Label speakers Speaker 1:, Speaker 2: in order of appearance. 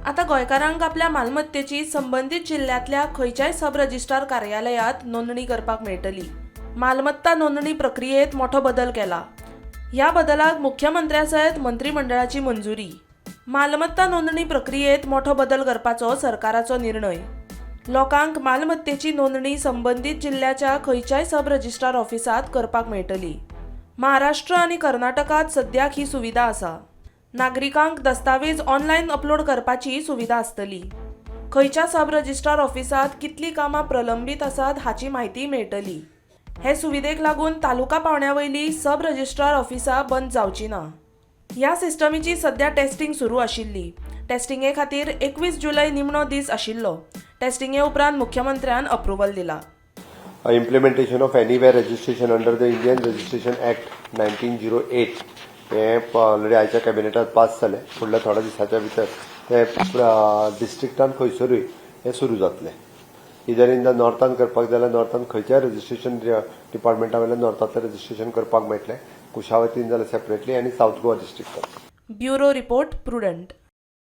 Speaker 1: आतां गोंयकारांक आपल्या मालमत्तेची संबंदीत जिल्ल्यांतल्या खंयच्याय सब रजिस्ट्रार कार्यालयांत नोंदणी करपाक मेळटली. मालमत्ता नोंदणी प्रक्रियेत मोठो बदल केला. ह्या बदलाक मुख्यमंत्र्या सयत मंत्रिमंडळाची मंजुरी. मालमत्ता नोंदणी प्रक्रियेत मोठो बदल करपाचो सरकाराचो निर्णय. लोकांक मालमत्तेची नोंदणी संबंदीत जिल्ल्याच्या खंयच्याय सब रजिस्ट्रार ऑफिसांत करपाक मेळटली. महाराष्ट्र आनी कर्नाटकांत सद्याक ही सुविधा आसा. नागरिकांक दस्तावेज ऑनलायन अपलोड करपाची सुविधा आसतली. खंयच्या सब रजिस्ट्रार ऑफिसांत कितलीं कामां प्रलंबीत आसात हाची म्हायती मेळटली. हे सुविधेक लागून तालुका पावंड्या वयली सब रजिस्ट्रार ऑफिसां बंद जावची ना. ह्या सिस्टमीची सद्या टेस्टिंग सुरू आशिल्ली. टेस्टिंगे खातीर 21 जुलय निमणो दीस आशिल्लो. टेस्टिंगे उपरांत मुख्यमंत्र्यान अप्रुव्हल दिला.
Speaker 2: Implementation of Anywhere Registration under the Indian Registration Act 1908 हें ऑलरेडी आयच्या कॅबिनेटात पास जालें. फुडल्या थोड्या दिसाच्या भितर तें डिस्ट्रिक्टान खंयसरूय हें सुरू जातलें. इदर इन the नॉर्थान करपाक जाल्यार नॉर्थान खंयच्याय रजिस्ट्रेशन डिपार्टमेंटा वयल्यान नॉर्थांतलें रजिस्ट्रेशन करपाक मेळटलें, कुशावतीन जाल्यार सेपरेटली आनी सावथ गोवा डिस्ट्रिक्टान.
Speaker 1: Bureau report, prudent.